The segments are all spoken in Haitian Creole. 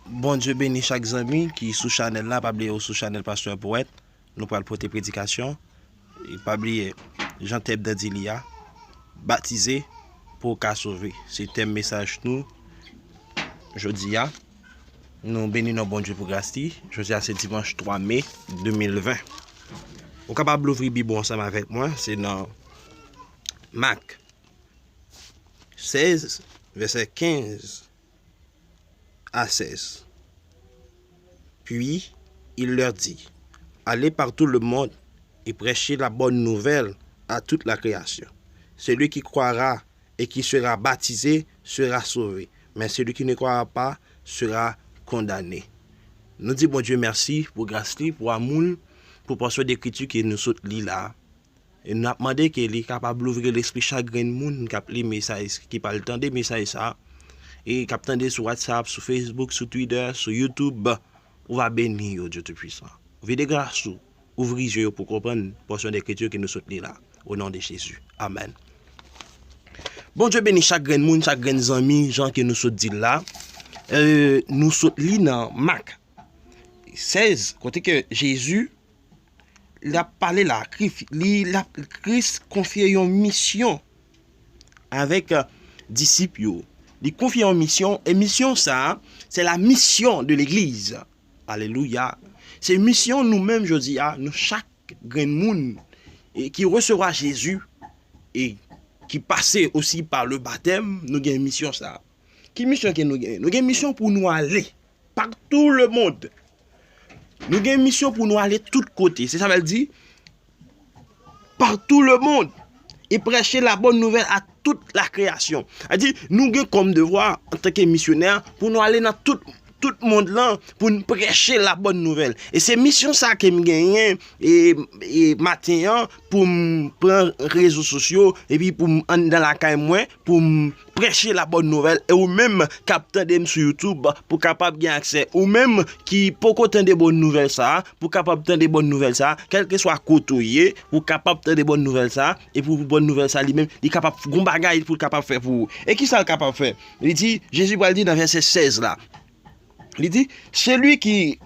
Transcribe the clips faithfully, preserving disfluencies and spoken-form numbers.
Bondye beni chak zanmi ki sou chanèl la. Pa bliye ou sou chanèl Pastè Powèt. Nou pral pote predikasyon. E pa bliye, jan tèm nan di li a, batize pou w ka sove. Se tèm mesaj nou jodi a. Nou beni non Bondye pou gras li. Jodi a se dimanch twa me de mil ven. Ou kapab louvri Bib ou ansanm avèk mwen. Se nan Mak sèz, vèsè kenz a sèz. Puis il leur dit, allez par tout le monde et prêchez la bonne nouvelle à toute la création. Celui qui croira et qui sera baptisé sera sauvé, mais celui qui ne croira pas sera condamné. Nou di Bondye mèsi pou gras li, pou amou l, pou pòsyon dekriti ke nou sot li la. E n ap mande ke li kapab louvri lespri chak grenn moun k ap li mesaj, ki pral tande mesaj sa a, e k ap tande sou WhatsApp, sou Facebook, sou Twitter, sou YouTube. Ou va beni yo, Dye Toupisan. Vide gras ou, ouvri zye yo pou konprann pòsyon dekriti ke nou sot li la. O non de Jezi. Amèn. Bondye beni chak grenn moun, chak grenn zanmi, jan ke nou sot di l la. E, nou sot li nan Mak sèz, kote ke Jezi l ap pale la, Kris, li, l ap, Kris konfye yon misyon avèk, euh, disip yo. Li konfye yon misyon, e misyon sa a, c'est la mission de l'église. Alelouya. Se misyon nou menm jodi a, nou chak grenn moun, e, ki resevwa Jezi, e ki pase osi pa le batèm, nou gen misyon sa a. Ki misyon ke nou gen? Nou gen misyon pou nou ale partou le mond. Nou gen misyon pou nou ale tout kote. Se sa l di, partou le mond, e prêchez la bonne nouvelle à toute la création. Sa di, nou gen kòm devwa, antanke misyonè, pou nou ale nan tout, tout mond lan, pou n preche la bonne nouvelle. E se misyon sa ke m genyen, e, e maten an, pou m pran rezo sosyo, epi pou m anndan lakay mwen, pou m preche la bonne nouvelle. E ou menm k ap tande m sou YouTube, pou kapab gen aksè. Ou menm ki poko tande bonne nouvelle sa a, pou kapab tande bonne nouvelle sa a, kèlkeswa kote w ye, pou kapab tande bonne nouvelle sa a, e pou bonne nouvelle sa a li menm, li kapab gon bagay pou l kapab fè pou ou. E ki sa l kapab fè? Li di, Jezi pral di nan vèsè sèz la. Li di, celui qui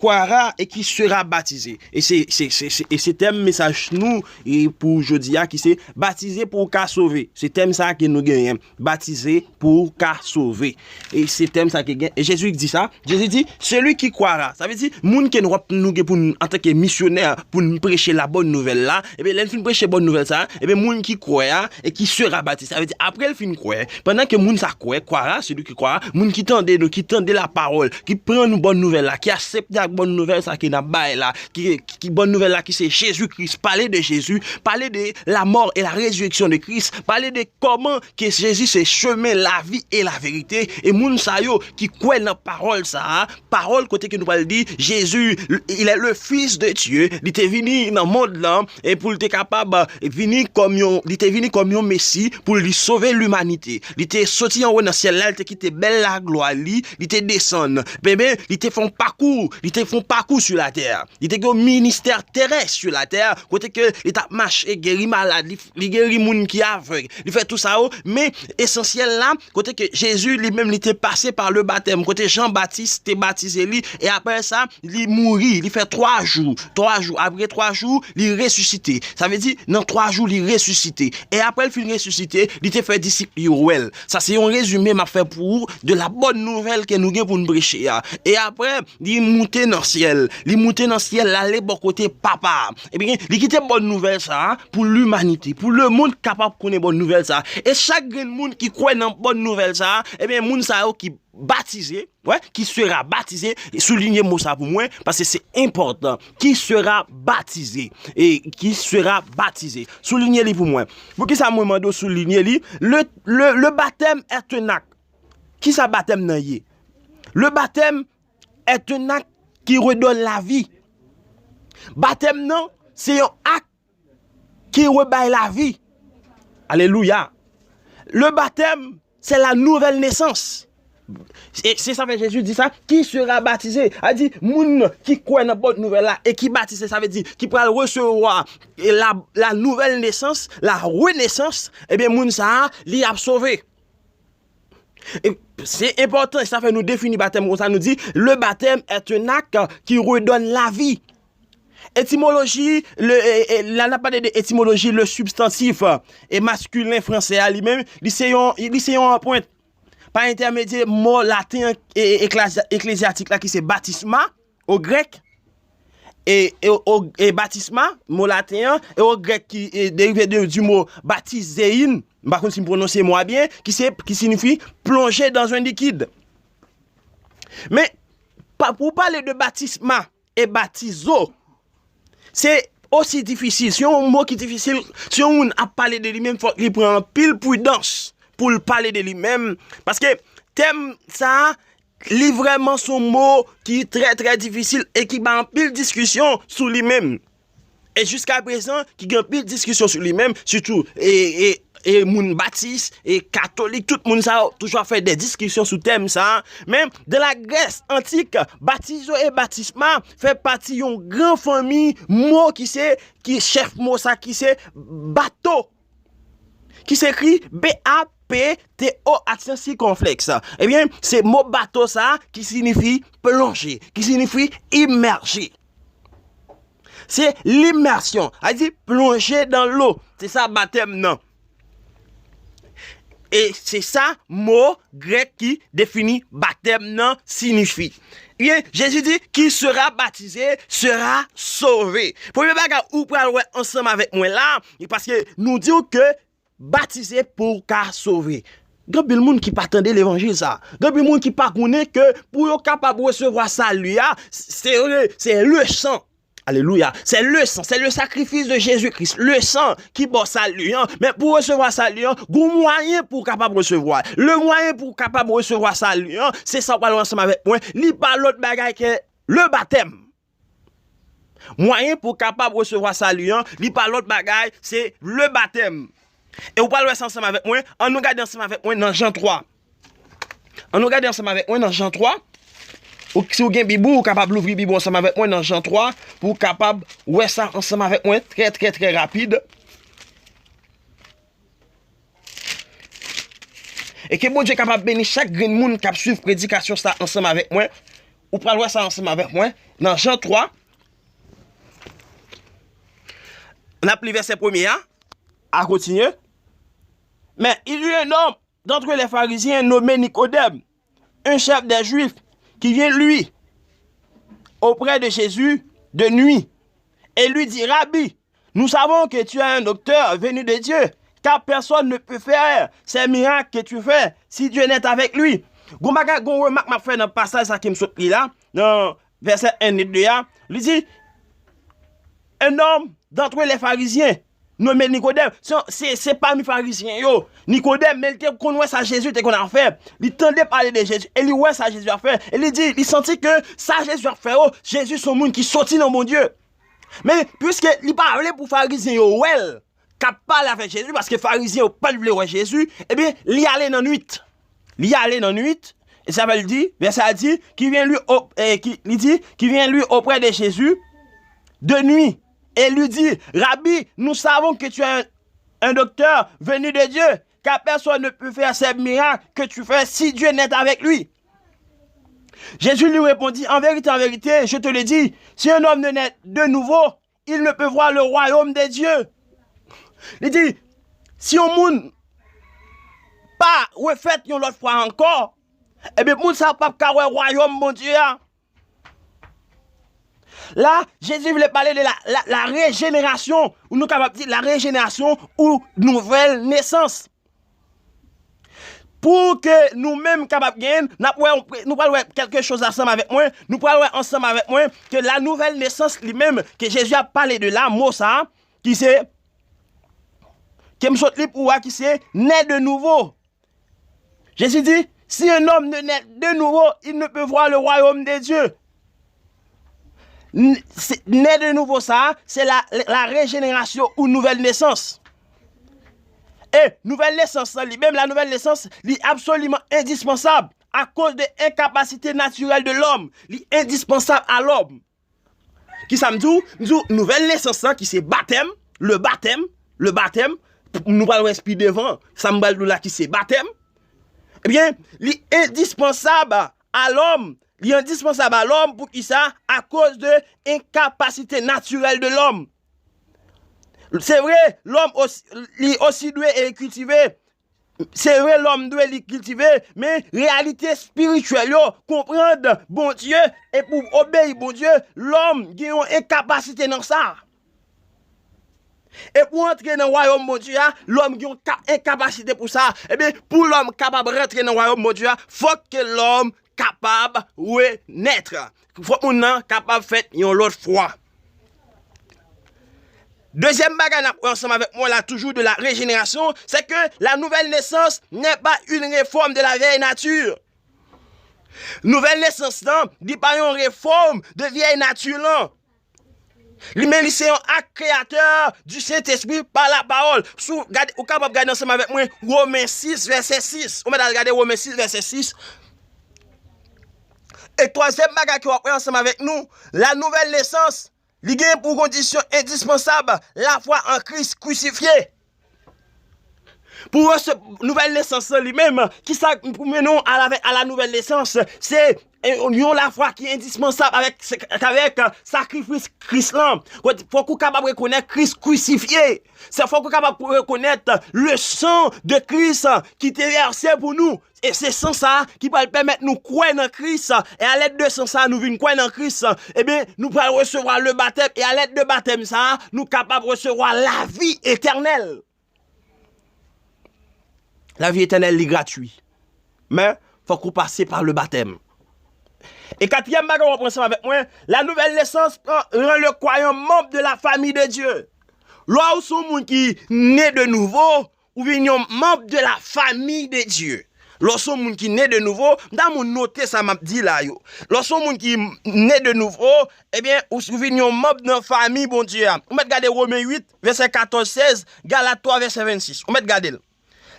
croira et qui sera baptisé. E se, se, se, se, e se tèm mesaj nou, e pou jodi a, ki se batize pou w ka sove. Se tèm sa a ke nou genyen. Batize pou w ka sove. E se tèm sa ki gen. E Jezi di sa. Jezi di, celui qui croira. Sa vle di, moun ke nou ap, nou gen pou n, antanke misyonè, pou n preche la bonne nouvelle la, ebyen, lè n fin preche bonne nouvelle sa, ebyen, moun ki kwè a, et qui sera baptisé. Sa vle di, apre l fin kwè, pandan ke moun sa kwè, croira, celui qui croira, moun ki tande nou, ki tande la parole, ki pran nou bonne nouvelle la, ki aksepte ak bonne nouvelle sa ke n ap bay la, ki, ki bonne nouvelle la ki se Jezi Kris, pale de Jezi, pale de la mort et la résurrection de Christ, pale de kòman ke Jezi se chemen, lavi e laverite. E moun sa yo ki kwè nan pawòl sa a, pawòl kote ke nou pral di, Jezi, il est le Fils de Dieu, li te vini nan mond lan, e pou l te kapab, e, vini kòm yon, li te vini kòm yon Mesi pou li sove limanite. Li te soti anwo nan syèl la, li te kite bèl laglwa li, li te desann. Ebyen, li te fè yon pakou, li te fè yon pakou sou latè. Li te gen yon ministè terès sou latè, kote ke li t ap mache, geri malad, li, li geri moun ki avèg, li fè tout sa yo. Men esansyèl la, kote ke Jezi li menm li te pase pa le batèm, kote Jan Batis te batize li, e apre sa, li mouri, li fè twa jou, twa jou, apre twa jou, li resisite. Sa vle di, nan twa jou, li resisite. E apre l fin resisite, li te fè disip li yo wè l. Sa se yon rezime m ap fè pou ou de la bonne nouvelle ke nou gen pou n preche a. E apre, li moute nan syèl. Li moute nan syèl, l ale bò kote Papa a. Ebyen, li kite bonne nouvelle sa a pou limanite, pou lemonn kapab konnen bonne nouvelle sa a. E chak grenn moun ki kwè nan bonne nouvelle sa a, ebyen, moun sa yo ki batize, wè, qui sera baptisé, soulinye mo sa pou mwen, paske se enpòtan, qui sera baptisé, e qui sera baptisé. Soulinye li pou mwen. Poukisa mwen mande w soulinye li? Le, le, le baptême est un acte. Kisa batèm nan ye? Le baptême est un acte qui redonne la vie. Batèm nan, se yon ak ki rebay lavi. Alelouya. Le baptême, c'est la nouvelle naissance. E se sa fè Jezi di sa, qui sera baptisé. A di, moun ki kwè nan bonne nouvelle la e ki batize, sa vle di ki pral resevwa la, la nouvelle naissance, la renaissance, ebyen, moun sa a, li ap sove. E se enpòtan, sa fè nou defini batèm konsa, nou di, le baptême est un acte qui redonne la vie. Etimoloji, le, e, e, la n ap pale de etimoloji, le substantif, e maskilen fransè a li menm, li se yon, li se yon anprent pa entèmedyè mo laten, e, e, eklezya-, eklezyatik la ki se baptisma, o grèk, e, e, o, e baptisma, mo laten an, e o grèk ki, e, derive de, du mo baptizein, m pa konn si m pwononse mo a byen, ki se, ki signifi plonger dans un liquide. Men, pa, pou pale de baptisma e baptizo, se osi difisil. Se yon mo ki difisil. Si yon moun ap pale de li menm, fòk li pran anpil pridans pou l pale de li menm. Paske tèm sa a, li vrèman se yon mo ki trè, trè difisil e ki bay anpil diskisyon sou li menm. E jiska prezan, ki gen anpil diskisyon sou li menm, sitou, e, e, e moun batis, e katolik, tout moun sa yo toujou ap fè de diskisyon sou tèm sa a. Men, dans la Grèce antique, baptizo e baptisma fè pati yon gran fanmi mo ki se, ki chèf mo sa ki se bato, ki se ekri B A P T O, aksan sikonflèks. Ebyen, se mo bato sa a ki siyifi plonje, ki siyifi imèje. Se limèsyon, sa vle di plonje dans l'eau. Se sa batèm nan. E se sa mo grèk ki defini batèm nan siyifi. Ebyen, Jezi di, qui sera baptisé sera sauvé. Premye bagay ou pral wè ansanm avèk mwen la, e paske nou di w ke batize pou w ka sove. Gen anpil moun ki pa tande levanjil sa. Gen anpil moun ki pa konnen ke pou yo kapab resevwa sali a, se, se le san. Alelouya. Se le san, se le sacrifice de Jésus-Christ. Le san ki ba w sali an. Men pou resevwa sali an, gon mwayen pou w kapab resevwa. Le mwayen pou w kapab resevwa sali an, se sa w pral wè ansanm avèk mwen. Li pa lòt bagay ke le batèm. Mwayen pou w kapab resevwa sali an, li pa lòt bagay, se le batèm. E w pral wè sa ansanm avèk mwen. Ann nou gade ansanm avèk mwen nan Jan twa. Ann nou gade ansanm avèk mwen nan Jan twa. Ou, si w gen Bib ou, ou kapab louvri Bib ou ansanm avèk mwen nan Jan twa, pou w kapab wè sa ansanm avèk mwen trè, trè, trè rapid. E ke Bondye kapab beni chak grenn moun k ap swiv predikasyon sa ansanm avèk mwen. Ou pral wè sa ansanm avèk mwen nan Jan twa. N ap li vèsè premye a. A kontinye. Mais il y eut un homme d'entre les pharisiens nommé Nicodème, un chef des Juifs, qui vient lui auprès de Jésus de nuit et lui dit, Rabbi, nous savons que tu es un docteur venu de Dieu, car personne ne peut faire ces miracles que tu fais si Dieu n'est avec lui. Gon bagay, gon remak m ap fè nan pasaj sa ke m sot li la, nan vèsè en e de a, li di, un homme d'entre les pharisiens nommé Nicodème, se, se, se pami farizyen yo. Nikodèm, men li te konn wè sa Jezi te konn ap fè. Li tande pale de Jezi e li wè sa Jezi ap fè. E li di, li santi ke sa Jezi ap fè yo, Jezi se yon moun ki soti nan Bondye. Men, piske li pa vle pou farizyen yo wè l k ap pale avèk Jezi, paske farizyen yo pa t vle wè Jezi, ebyen, li ale nan nwit. Li ale nan nwit, e sa fè l di, vèsè a di, qui vient lui au, eh, qui, li di, qui vient lui auprès de Jésus de nuit, et lui dit, Rabbi, nous savons que tu es un, un docteur venu de Dieu, car personne ne peut faire ces miracles que tu fais si Dieu n'est avec lui. Jésus lui répondit, En vérité, en vérité, je te le dis, si un homme ne naît de nouveau, il ne peut voir le royaume de Dieu. Li di, si yon moun pa refèt yon lòt fwa ankò, ebyen, moun sa p ap ka wè wayòm Bondye a. La, Jezi vle pale de la, la, la rejenerasyon, ou nou kapab di la rejenerasyon ou nouvèl nesans. Pou ke nou menm kapab genyen, n ap wè, nou pral wè kèlke choz ansanm avèk mwen, nou pral wè ansanm avèk mwen ke la nouvèl nesans li menm, ke Jezi ap pale de la, mo sa, ki se, ke m sot li pou ou a, ki se naît de nouveau. Jezi di, si un homme ne naît de nouveau, il ne peut voir le royaume de Dieu. N-, se, naît de nouveau sa, se la, la rejenerasyon ou nouvèl nesans. E nouvèl nesans lan, li menm, la nouvèl nesans, li absoliman endispansab akoz de enkapasite natirèl de lòm. Li endispansab a lòm. Kisa m di w? M di w, nouvèl nesans lan, ki se batèm, le batèm, le batèm, nou pral wè pi devan, sa m pral di w la ki se batèm. Ebyen, li endispansab a lòm. Li endispansab a lòm, poukisa? Akoz de enkapasite natirèl de lòm. Se vre, lòm osi, li osi dwe e kiltive. Se vre, lòm dwe li kiltive, men reyalite espirityèl yo, konprann Bondye, e pou obeyi Bondye, lòm gen yon enkapasite nan sa. E pou antre nan wayòm Bondye a, lòm gen yon ka-, enkapasite pou sa. Ebyen, pou lòm kapab rantre nan wayòm Bondye a, fòk ke lòm kapab renèt. Fòk moun nan kapab fèt yon lòt fwa. Dezyèm bagay n ap wè ansanm avèk mwen la, toujours de la régénération, c'est que la nouvelle naissance n'est pas une réforme de la vieille nature. Nouvèl nesans lan, li pa yon refòm de vyèy nati lan. Li, men li se yon ak kreyatè du Saint-Esprit par la parole. Si w gade, ou kapab gade ansanm avèk mwen Women sis, vèsè sis. Ou mèt al gade Women sis, vèsè sis. E twazyèm bagay ke w ap wè ansanm avèk nou, la nouvèl nesans, li gen pou kondisyon endispansab lafwa an Kris krisifye. Pou resevwa nouvèl nesans lan li menm, kisa k pou mennen w a la, a la nouvèl nesans? Se, eh, yon lafwa ki endispansab avèk, avèk sakrifis Kris lan. Fòk ou kapab rekonèt Kris krisifye. Se fòk ou kapab rekonèt le sang de Christ ki te vèse pou nou. E se san sa a ki pral pèmèt nou kwè nan Kris. E a lèd de san sa a, nou vin kwè nan Kris. Ebyen, nou pral resevwa le batèm. E a lèd de batèm sa a, nou kapab resevwa lavi etènèl. Lavi etènèl, li gratui. Men, fòk ou pase pa le batèm. E katriyèm bagay w ap pran ansanm avèk mwen, la nouvèl nesans pran, rend le croyant membre de la famille de Dieu. Lè w se yon moun ki ne de nouvo, ou vin yon membre de la famille de Dieu. Lè w se yon moun ki ne de nouvo, m ta moun note sa m ap di la yo. Lè w se yon moun ki ne de nouvo, ebyen, ou, ou vin yon manm nan fanmi Bondye a. Ou mèt gade Women uit, vèsè katòz, sèz, Galat twa, vèsè vennsis. Ou mèt gade l.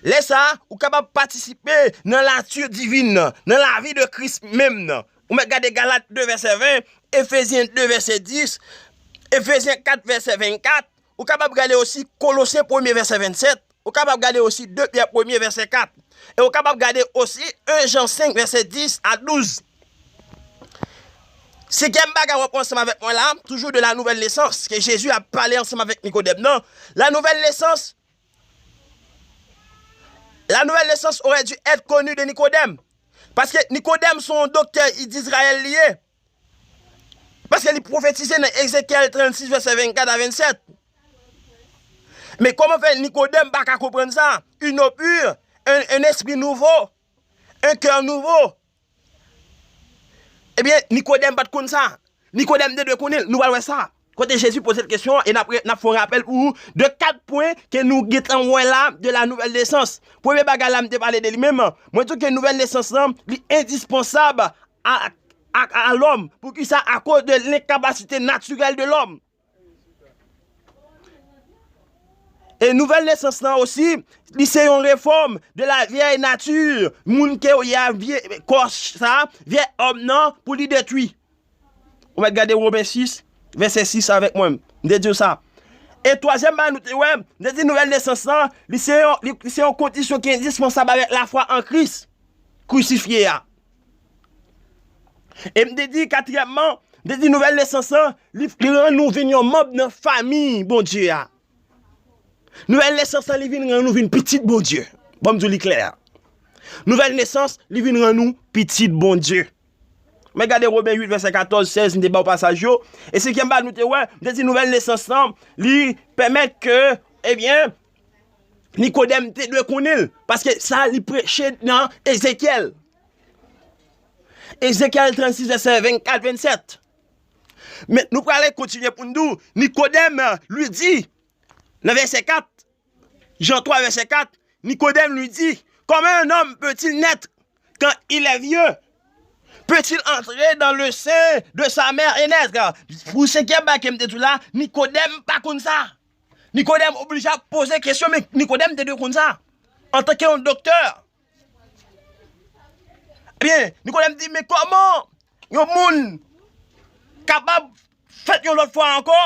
Lè sa a, ou kapab patisipe nan nati divin nan, nan lavi de Kris menm nan. Ou mèt gade Galat de, vèsè ven, Efezyen de, vèsè dis, Efezyen kat, vèsè vennkat. Ou kapab gade osi Kolosyen premye, vèsè vennsèt. Ou kapab gade osi de Pyè premye, vèsè kat. E ou kapab gade osi en Jan senk, vèsè dis a douz. Senkyèm bagay w ap wè ansanm avèk mwen la, toujours de la nouvelle naissance, ke Jezi ap pale ansanm avèk Nikodèm nan. La nouvelle naissance, la nouvelle naissance aurait dû être connue de Nicodème. Paske Nikodèm se yon doktè Izrayèl li ye. Paske li pwofetize nan Ezekyèl trannsis, vèsè vennkat a vennsèt. Men kòman fè Nikodèm pa ka konprann sa? Une eau pure, un, un esprit nouveau, un cœur nouveau. Ebyen, Nikodèm pa t konn sa. Nikodèm te dwe konnen l. Nou pral wè sa. Kote Jezi poze l kesyon an, e n ap re-, n ap fè yon rapèl pou ou de kat pwen ke nou gentan wè la de la nouvèl nesans. Premye bagay la, m te pale de li menm. Mwen di w ke nouvèl nesans lan, li endispansab a, a, a lòm. Poukisa? Akoz de lenkapasite natirèl de lòm. E nouvèl nesans lan osi, li se yon refòm de la vyèy nati, moun ke w ye a, vye kò sa, vyèy òm nan, pou li detwi. Ou mèt gade Women sis, vèsè sis avèk mwen. M te di w sa. E twazyèm bagay nou te wè, m te di nouvèl nesans lan, li se yon, li, li se yon kondisyon ki endispansab avèk lafwa an Kris krisifye a. E m te di katriyèmman, m te di nouvèl nesans lan, li, li rann nou vin yon manm nan fanmi Bondye a. Nouvèl nesans lan, li vin rann nou vin pitit Bondye. Ban m di w li klè. Nouvèl nesans, li vin rann nou pitit Bondye. Men gade Women uit, vèsè katòz, sèz, m te ba w pasaj yo. E senkyèm bagay nou te wè, m te di nouvèl nesans lan, li pèmèt ke, ebyen, Nikodèm te dwe konnen l. Paske sa li preche nan Ezekyèl. Ezekyèl trannsis, vèsè vennkat, vennsèt. Men nou prale kontinye pou n di w, Nikodèm, euh, lui dit, nan vèsè kat, Jan twa, vèsè kat, Nikodèm lui dit, comment un homme peut-il naître quand il est vieux? Peut-il entrer dans le sein de sa mère et naître? Pou senkyèm bagay ke m te di w la, Nikodèm pa konn sa. Nikodèm oblije ap poze kesyon, men Nikodèm te dwe konn sa. Antanke yon doktè, ebyen, Nikodèm di, men kòman yon moun kapab fèt yon lòt fwa ankò?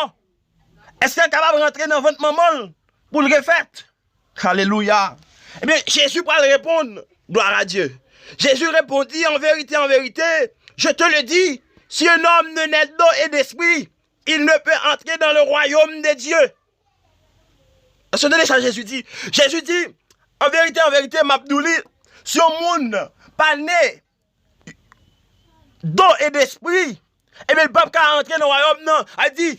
Èske l kapab rantre nan vant manman l pou l refèt? Alelouya! Ebyen, Jezi pral reponn. Gloire à Dieu. Jésus répondit, en vérité, en vérité, je te le dis, si un homme ne naît d'eau et d'esprit, il ne peut entrer dans le royaume de Dieu. Èske w tande sa Jezi di? Jezi di, an verite, an verite, m ap di w li, si yon moun pa ne d'eau et d'esprit, ebyen, l p ap ka antre nan wayòm nan. A di,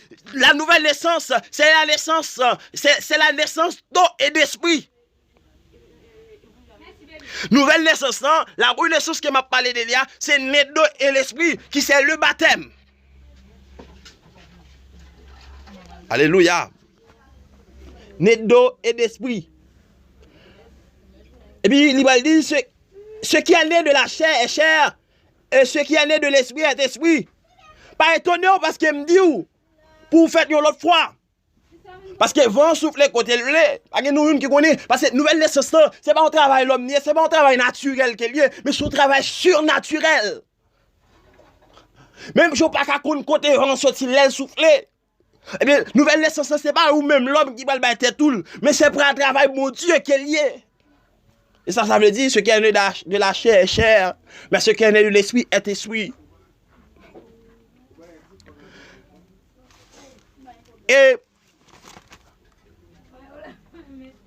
la nouvelle naissance, c'est la naissance, c'est, c'est la naissance d'eau et d'esprit. Nouvèl nesans lan, la renaissance ke m ap pale de li a, se ne d'eau et l'esprit, ki se le batèm. Alelouya. Ne d'eau et d'esprit. Epi li pral di, ce, ce qui est né de la chair est chair, et ce qui est né de l'esprit est esprit. Pa etone w paske m di w pou w fèt yon lòt fwa. Paske van an soufle kote l vle. Pa gen nou youn ki konnen. Paske nouvèl nesans lan, se pa yon travay lòm li ye, se pa yon travay natirèl ke l ye, men se yon travay sinatirèl. Menm jan w pa ka konn kote van an soti lè l soufle. Ebyen, nouvèl nesans lan, se pa ou menm lòm ki pral bay tèt ou l, men se pa travay Bondye ke l ye. E sa, sa vle di, ce qui est né de la, de la chair est chair, mais ce qui est né de l'esprit est esprit. E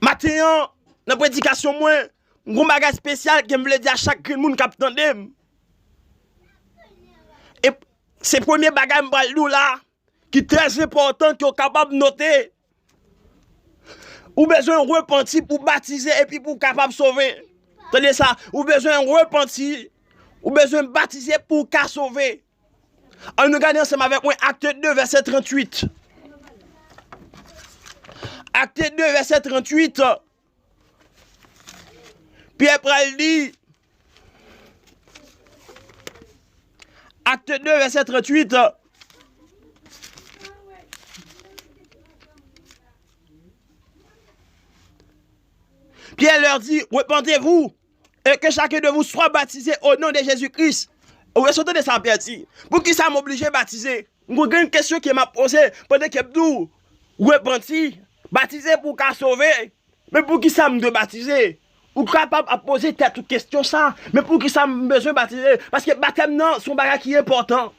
maten an, nan predikasyon mwen, m gon bagay espesyal ke m vle di a chak grenn moun k ap tande m. E se premye bagay m pral di w la, ki trè enpòtan ke w kapab note. Ou bezwen repanti pou batize epi pou w kapab sove. Tande sa, ou bezwen repanti, ou bezwen batize pou w ka sove. Ann nou gade ansanm avèk mwen Akte de, vèsè tranntuit. Akte de, vèsè tranntuit. Pyè pral di, Akte de, vèsè tranntuit. Pierre leur dit, repentez-vous, et que chacun de vous soit baptisé au nom de Jésus-Christ. Ou wè sa w tande sa Pyè di? Poukisa m oblije batize? M gon grenn kesyon ke m ap poze pandan ke m di w, repanti, batize pou w ka sove. Men poukisa m dwe batize? Ou kapab ap poze tèt ou kesyon sa, men poukisa m bezwen batize? Paske batèm nan se yon bagay ki enpòtan.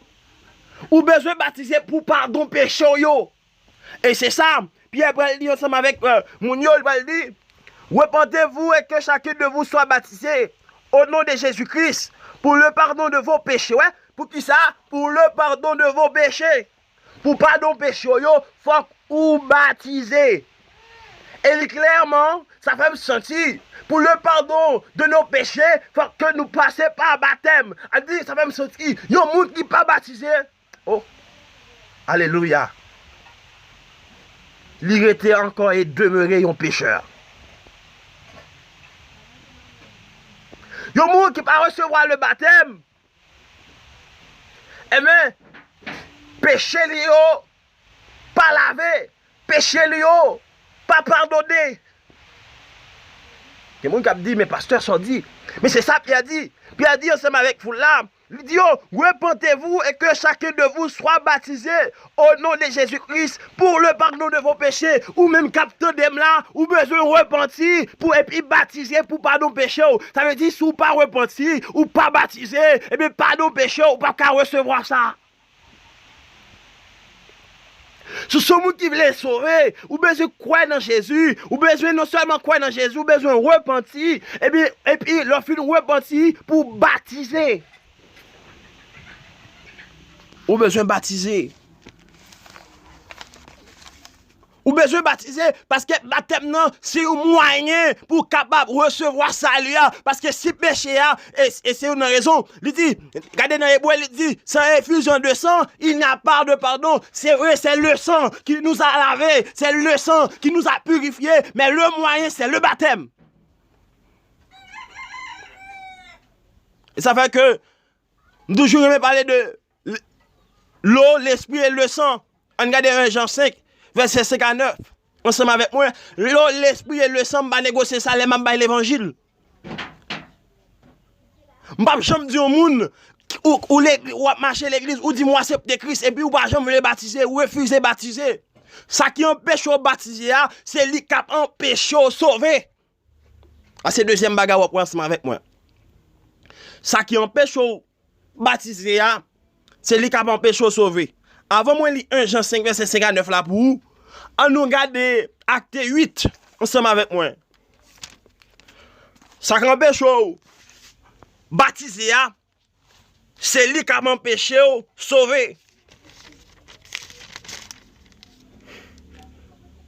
Ou bezwen batize pou padon peche w yo. E se sa, Pyè pral di ansanm avèk, euh, moun yo, li pral di, repentez-vous et que chacun de vous soit baptisé au nom de Jésus-Christ pour le pardon de vos péchés. Wè, poukisa? Pour le pardon de vos péchés. Pou padon peche w yo, fòk ou batize. E li klèman, sa fè m santi, pour le pardon de nos péchés, fòk ke nou pase pa batèm. A di, sa fè m santi, yon moun ki pa batize, oh, alelouya, li rete ankò e demere yon pechè. Yon moun ki pa resevwa le batèm, ebyen, peche li yo pa lave, peche li yo pa padone. Gen moun k ap di, men pastè, sa w di? Men se sa Pyè di. Pyè di ansanm avèk foul la, li di yo, repentez-vous et que chacun de vous soit baptisé au nom de Jésus-Christ pour le pardon de vos péchés. Ou menm k ap tande m la, ou bezwen repanti pou epi batize pou padon peche w. Sa vle di, si w pa repanti, ou pa batize, ebyen, padon peche w, ou p ap ka resevwa sa. Si w se yon moun ki vle sove, ou bezwen kwè nan Jezi, ou bezwen non sèlman kwè nan Jezi, ou bezwen repanti, epi, epi lè w fin repanti, pou w batize. Ou bezwen batize. Ou bezwen batize, paske batèm nan se yon mwayen pou w kapab resevwa sali a. Paske si peche a, e, e se youn nan rezon, li di, gade nan Ebre, li di, c'est en effusion de sang, il n'y a pas de pardon. C'est vrai, c'est le sang qui nous a lavés, c'est le sang qui nous a purifiés, mais le moyen, c'est le baptême. E sa fè ke m toujou renmen pale de l-, l'eau, l'esprit et le sang. Ann gade en Jan senk, vèsè senk a nèf, ansanm avèk mwen. L'eau, l'esprit et le sang, m pa negosye sa lè m ap bay levanjil. M p ap janm di yon moun, ou, ou legi-, w ap mache legliz, ou di m w aksepte Kris, epi ou pa janm vle batize, ou refize batize. Sa ki anpeche w batize a, se li k ap anpeche w sove. A se dezyèm bagay w ap wè ansanm avèk mwen. sa ki anpeche w batize a, se li k ap anpeche w sove. Avan mwen li en Jan senk vèsè senk a nèf la pou ou, ann nou gade Akte uit ansanm avèk mwen. Sa k anpeche w batize a, se li k ap anpeche w sove.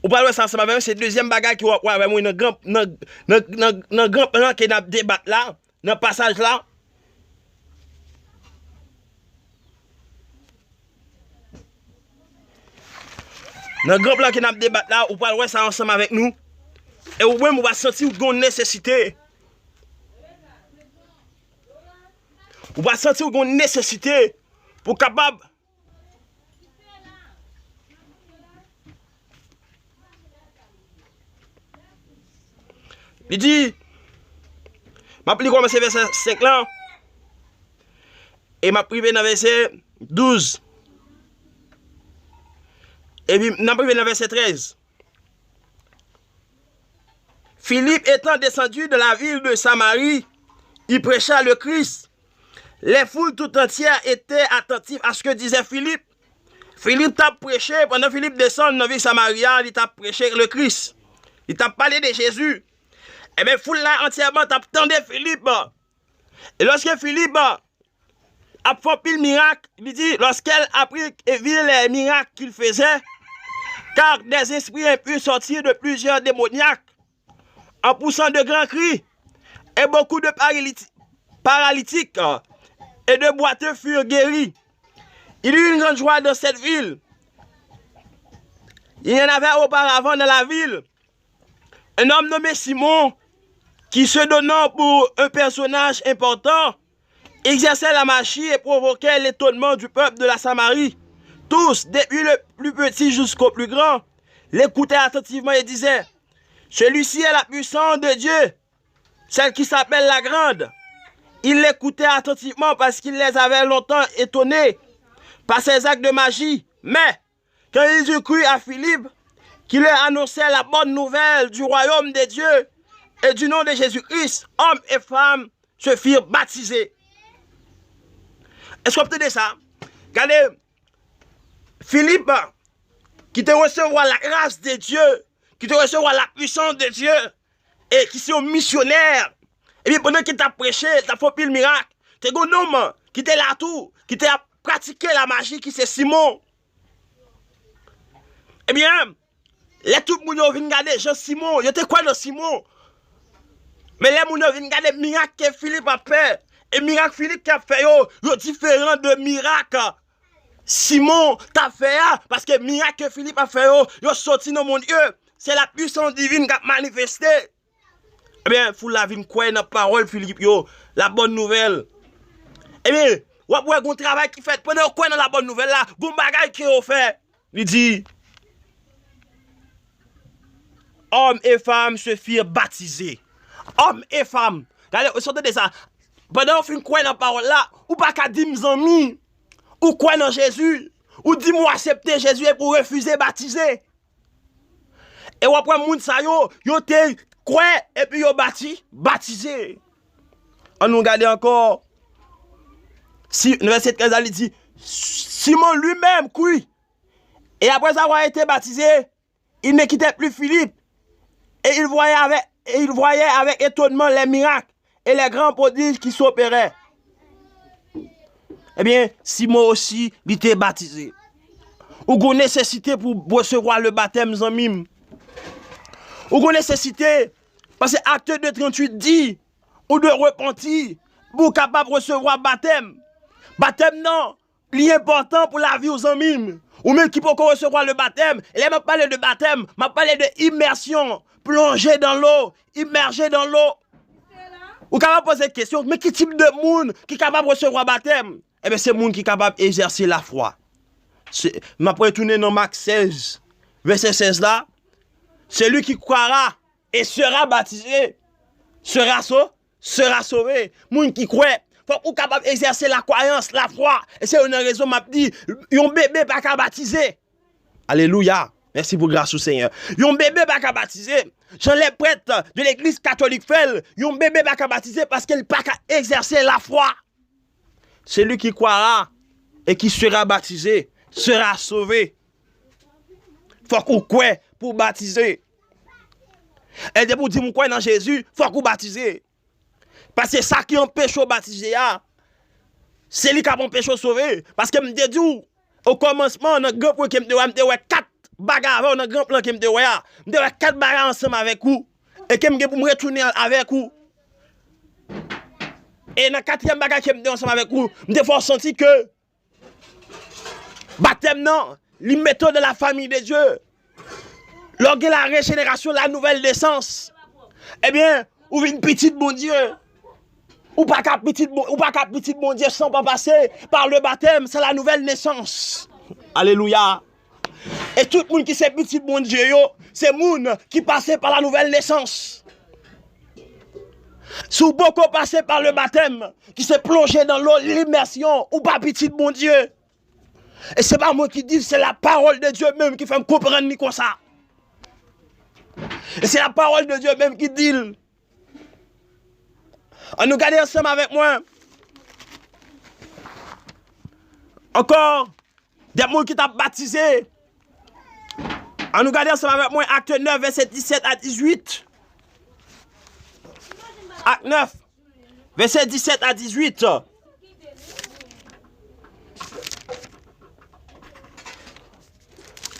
Ou pral wè sa ansanm avè m, se dezyèm bagay ke w ap wè avè mwen nan gran, nan, nan, nan, nan gran plan ke n ap debat la, nan pasaj la. Nan gran plan ke n ap debat la, ou pral wè sa ansanm avèk nou. E ou menm, ou va santi w gen yon nesesite. Ou va santi w gen yon nesesite pou w kapab Li di, m ap li kòmanse vèsè senk lan, e m ap rive nan vèsè douz. Epi, n ap rive nan vèsè trèz. Philippe étant descendu de la ville de Samarie, il prêcha le Christ. Les foules tout entières étaient attentives à ce que disait Philippe. Filip t ap preche, pandan Filip desann nan vil Samari a, li t ap preche le Kris. Li t ap pale de Jezi. Ebyen, foul la antyèman t ap tande Filip. E lòske Filip ap fè anpil mirak, li di, lorsqu'elle apprit et vit les miracles qu'il faisait, car des esprits impurs sortirent de plusieurs démoniaques, en poussant de grands cris, et beaucoup de paralytiques et de boiteux furent guéris. Il y eut une grande joie dans cette ville. Il y en avait auparavant dans la ville un homme nommé Simon, qui se donnant pour un personnage important, exerçait la magie et provoquait l'étonnement du peuple de la Samarie. Tous, depuis le plus petit jusqu'au plus grand, l'écoutaient attentivement et disaient, celui-ci est la puissance de Dieu, celle qui s'appelle la Grande. Ils l'écoutaient attentivement parce qu'il les avait longtemps étonnés par ses actes de magie. Mais quand ils eurent cru à Philippe, qui leur annonçait la bonne nouvelle du royaume de Dieu et du nom de Jésus-Christ, hommes et femmes se firent baptiser. Èske w ap tande sa? Gade, Filip, ki te resevwa la gras de Dye, ki te resevwa la pwisans de Dye, e ki se yon misyonè. Epi pandan ke l t ap preche, l t ap fè anpil mirak, te gen yon nonm ki te la tou, ki te ap pratike la maji, ki se Simon. Ebyen, lè tout moun yo vin gade jan Simon, yo te kwè nan Simon. Men lè moun yo vin gade mirak ke Filip ap fè, e mirak Filip k ap fè yo, yo diferan de mirak Simon t ap fè a, paske mirak ke Filip ap fè yo, yo soti nan mond yo. Se la pwisans divin k ap manifeste. Ebyen, foul la vin kwè nan pawòl Filip yo, la bòn nouvèl. Ebyen, w ap wè gon travay ki fèt. Pandan yo kwè nan la bòn nouvèl la, gon bagay ke yo fè. Li di, hommes et femmes se firent baptiser. Hommes et femmes. Gade, sa w tande sa? Pandan yo fin kwè nan pawòl la, ou pa ka di m zanmi, ou kwè nan Jezi, ou di m ou aksepte Jezi epi ou refize batize. E w ap wè moun sa yo, yo te kwè epi yo bati, batize. An nou gade ankò. Si, nan vèsè trèz la, li di, Simon lui-même crut. Et après avoir été baptisé, il ne quittait plus Philippe. Et il voyait avec, et il voyait avec étonnement les miracles et les grands prodiges qui s'opéraient. Ebyen, Simon osi, li te batize. Ou gon nesesite pou resevwa le batèm, zanmi m. Ou gon nesesite, paske Akte de tranntuit di, ou dwe repanti pou w kapab resevwa batèm. Batèm nan, li enpòtan pou lavi w, zanmi m. Ou menm ki poko resevwa le batèm, e lè m ap pale de batèm, m ap pale de immersion, plonger dans l'eau, immerger dans l'eau. Ou kapab poze kesyon, men ki tip de moun ki kapab resevwa batèm? Ebyen, se moun ki kapab egzèse lafwa. Se, m ap retounen nan Mak sèz, vèsè sèz la. Celui qui croira et sera baptisé sera sau-, sera sauvé. Moun ki kwè, fòk ou kapab egzèse lakwayans, lafwa. E se youn nan rezon m ap di, yon bebe pa ka batize. Alelouya. Mèsi pou gras ou, Senyè. Yon bebe pa ka batize. Jan lè prèt de legliz katolik fè l, yon bebe pa ka batize paske l pa ka egzèse lafwa. Celui qui croira et qui sera baptisé sera sauvé. Fòk ou kwè pou w batize. E depi w di m kwè nan Jezi, fòk ou batize. Paske sa ki anpeche w batize a, se li k ap anpeche w sove. Paske m te di w, okòmansman, nan gran pwen ke m te wè, m te wè kat bagay avè w nan gran plan ke m te wè a. M te wè kat bagay ansanm avèk ou. E ke m gen pou m retounen avèk ou. E nan katriyèm bagay ke m te ansanm avèk ou, m te fè w santi ke batèm nan, li mete w dans la famille de Dieu. Lè w gen la rejenerasyon, la nouvelle naissance, ebyen, ou vin pitit Bondye. Ou pa ka pitit Bon-, ou pa ka pitit Bondye san pa pase par le baptême, c'est la nouvelle naissance. Alelouya. E tout moun ki se pitit Bondye yo, se moun ki pase pa la nouvelle naissance. Si w poko pase pa le baptême, ki se plonje nan lo, limèsyon, ou pa pitit Bondye. E se pa mwen ki di l, se la parole de Dieu menm ki fè m konprann li konsa. E se la parole de Dieu menm ki di l. Ann nou gade ansanm avèk mwen. Ankò, de moun ki t ap batize. Ann nou gade ansanm avèk mwen Acte neuf, verset dix-sept à dix-huit. Acte neuf, verset dix-sept à dix-huit.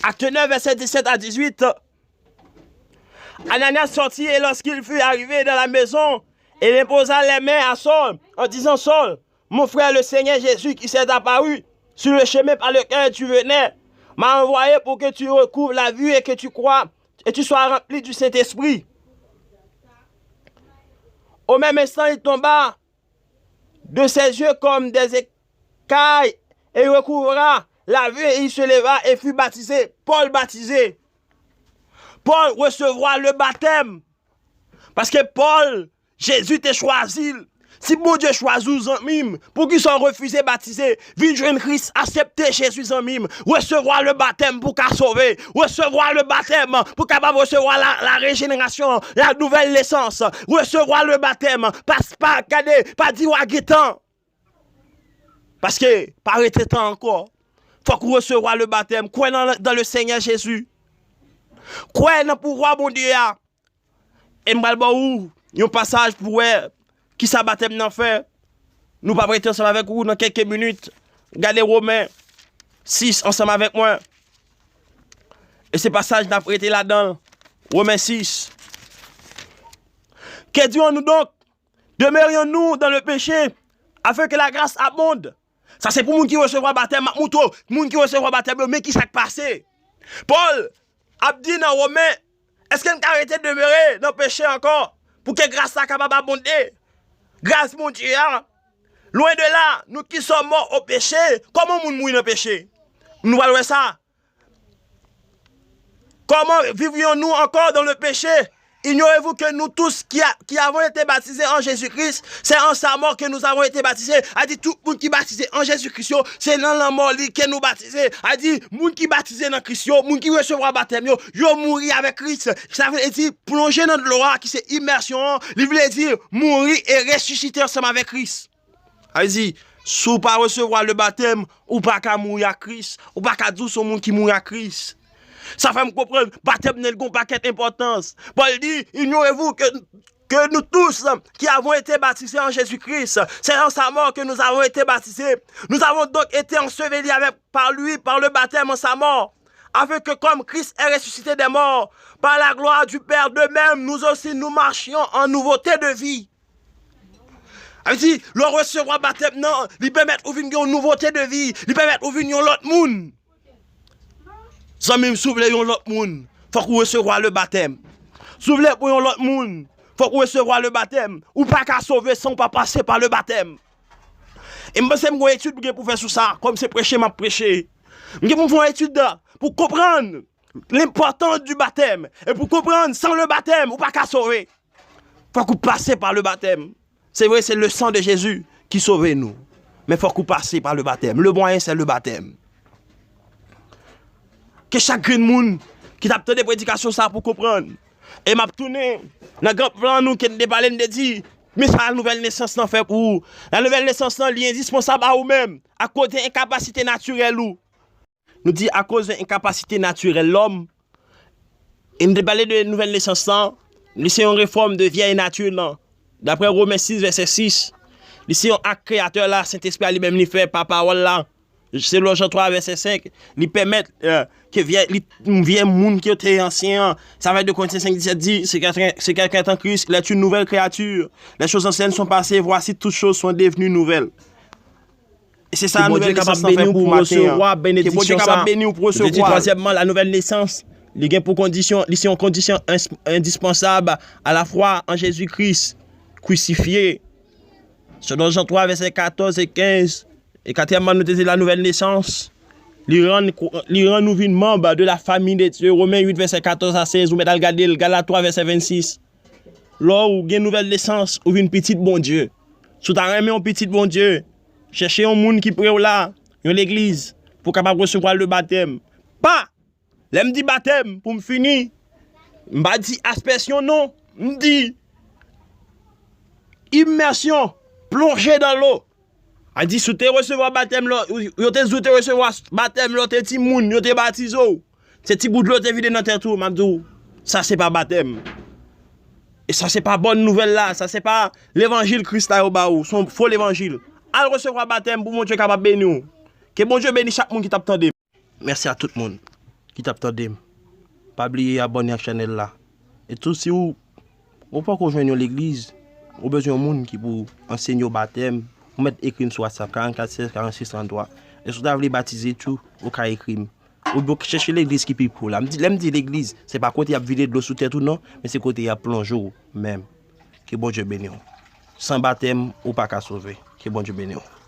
Acte neuf, verset dix-sept à dix-huit. Ananias sortit et lorsqu'il fut arrivé dans la maison, il imposa les mains à Saul en disant, Saul, mon frère, le Seigneur Jésus qui s'est apparu sur le chemin par lequel tu venais m'a envoyé pour que tu recouvres la vue et que tu crois et tu sois rempli du Saint-Esprit. Au même instant, il tomba de ses yeux comme des écailles et il recouvra la vue et il se leva et fut baptisé. Paul baptisé. Paul resevwa le baptême. Paske Paul, Jezi te chwazi l. Si Bondye chwazi w, zanmi m, poukisa w refize batize? Vin jwenn Kris, aksepte Jezi, zanmi m. Resevwa le batèm pou w ka sove. Resevwa le batèm pou w kapab resevwa la, la rejenerasyon, la nouvelle naissance. Resevwa le batèm. Pa, pa, gade, pa di w a gentan. Paske pa rete tan ankò. Fòk ou resevwa le batèm. Kwè nan, dans le Seigneur Jésus. Kwè nan pouvwa Bondye a. E m pral ba ou yon pasaj pou wè kisa batèm nan fè. Nou p ap rete ansanm avèk ou nan kèlke minit. Gade Women sis ansanm avèk mwen. E se pasaj n ap rete ladan l. Women sis. Que dirons-nous donc? Demeurons-nous dans le péché, afin que la grâce abonde? Sa se pou moun ki resevwa batèm. M ap montre w, moun ki resevwa batèm yo, men ki sa k pase. Pòl ap di nan Women, èske n ka rete demere nan peche ankò pou ke gras la kapab abonde? Gras Bondye a, loin de là, nous qui sommes morts au péché, kòman moun mouri nan peche? Nou pral wè sa. Comment vivions-nous encore dans le péché? Ignorez-vous que nous tous qui, a- qui avons été baptisés en Jésus-Christ, c'est en sa mort que nous avons été baptisés? A di tout moun ki batize an Jezi Kris yo, se nan lanmò li ke nou batize. A di moun ki batize nan Kris yo, moun ki resevwa batèm yo, yo mouri avèk Kris. Sa vle di plonje nan dlo a ki se imèsyon an, li vle di mouri e resisite ansanm avèk Kris. Sa vle di, si w pa resevwa le batèm, ou pa ka mouri ak Kris. Ou pa ka di w se yon moun ki mouri ak Kris. Sa fè m konprann, batèm nan gen yon pakèt enpòtans. Pòl di, ignorez-vous que, que nous tous qui avons été baptisés en Jésus-Christ, c'est en sa mort que nous avons été baptisés. Nous avons donc été ensevelis avec, par lui, par le baptême en sa mort, afin que comme Christ est ressuscité des morts, par la gloire du Père, de même nous aussi nous marchions en nouveauté de vie. Sa vle di, lè w resevwa batèm nan, li pèmèt ou vin gen yon nouvote de vi, li pèmèt ou vin yon lòt moun. Zanmi m, si w vle yon lòt moun, fòk ou resevwa le batèm. Si w vle pou yon lòt moun, fòk ou resevwa le batèm. Ou pa ka sove san w pa pase pa le batèm. E m panse m gen yon etid m gen pou fè sou sa, kòm se preche m ap preche. M gen pou m fè yon etid pou konprann l'importance du baptême. E pou konprann, sans le baptême, ou pa ka sove. Fòk ou pase pa le batèm. Se vre, se le san de Jezi ki sove nou. Men fòk ou pase pa le batèm. Le mwayen, se le batèm. Ke chak grenn moun ki t ap tande predikasyon sa pou konprann. E m ap tounen nan gran plan nou ke n te pale, n te di, men sa nouvèl nesans lan fè pou ou. La nouvèl nesans lan, li endispansab a ou menm, akoz de enkapasite natirèl ou. Nou di akoz de enkapasite natirèl lòm, e n te pale de nouvèl nesans lan, li se yon refòm de vyèy nati lan. Daprè Women sis, vèsè sis, li se yon ak Kreyatè la, Sentespri a li menm li fè pa pawòl la. Selon Jan twa, vèsè senk, li pèmèt, eh, ke vyèy, li, vyèy moun ki yo te ansyen an, sa vle di Korentyen senk disèt di, se kèlken, se kèlken an Kris, il est une nouvelle créature. Les choses anciennes sont passées, voici toutes choses sont devenues nouvelles. E se sa nouvèl nesans lan fè pou maten an. Ke Bondye kapab beni w pou resevwa l. Twazyèmman, la nouvèl nesans, li gen pou kondisyon, li se yon kondisyon ins-, endispansab a la fwa an Jezi Kris krisifye. Selon Jan twa, vèsè katòz e kenz, e katriyèmman, nou te di la nouvèl nesans, li rann, li rann nou vin manm de la famille de Dieu. Women uit, vèsè katòz a sèz, ou mèt al gade l, Galat twa, vèsè vennsis. Lè w gen nouvèl nesans, ou vin pitit Bondye. Si w ta renmen yon pitit Bondye, chèche yon moun ki pre w la, yon legliz, pou w kapab resevwa le batèm. Pa! Lè m di batèm, pou m fini, m pa di aspèsyon non, m di imèsyon, plonje dans l'eau. A di, si w te resevwa batèm lè, yo te di w te resevwa batèm lè w te timoun, yo te batize w. Se ti bout dlo te vide nan tèt ou, m ap di w, sa se pa batèm. E sa se pa bòn nouvèl la, sa se pa levanjil Kris la yo ba ou, se yon fo levanjil. Al resevwa batèm pou Bondye kapab beni w. Ke Bondye beni chak moun ki t ap tande m. Mèsi a tout moun ki t ap tande m. Pa bliye abòne ak chanèl la. E tou, si w, ou poko jwenn yon legliz, ou bezwen yon moun ki pou ansenye w batèm, ou mèt ekri m sou WhatsApp karannkat sèz karannsis tranntwa. E si w ta vle batize tou, ou ka ekri m. Oubyen w chèche legliz ki pi pre w la. M di, lè m di legliz, se pa kote y ap vide dlo sou tèt ou non, men se kote y ap plonje w menm. Ke Bondye beni w. San batèm, ou pa ka sove. Ke Bondye beni w.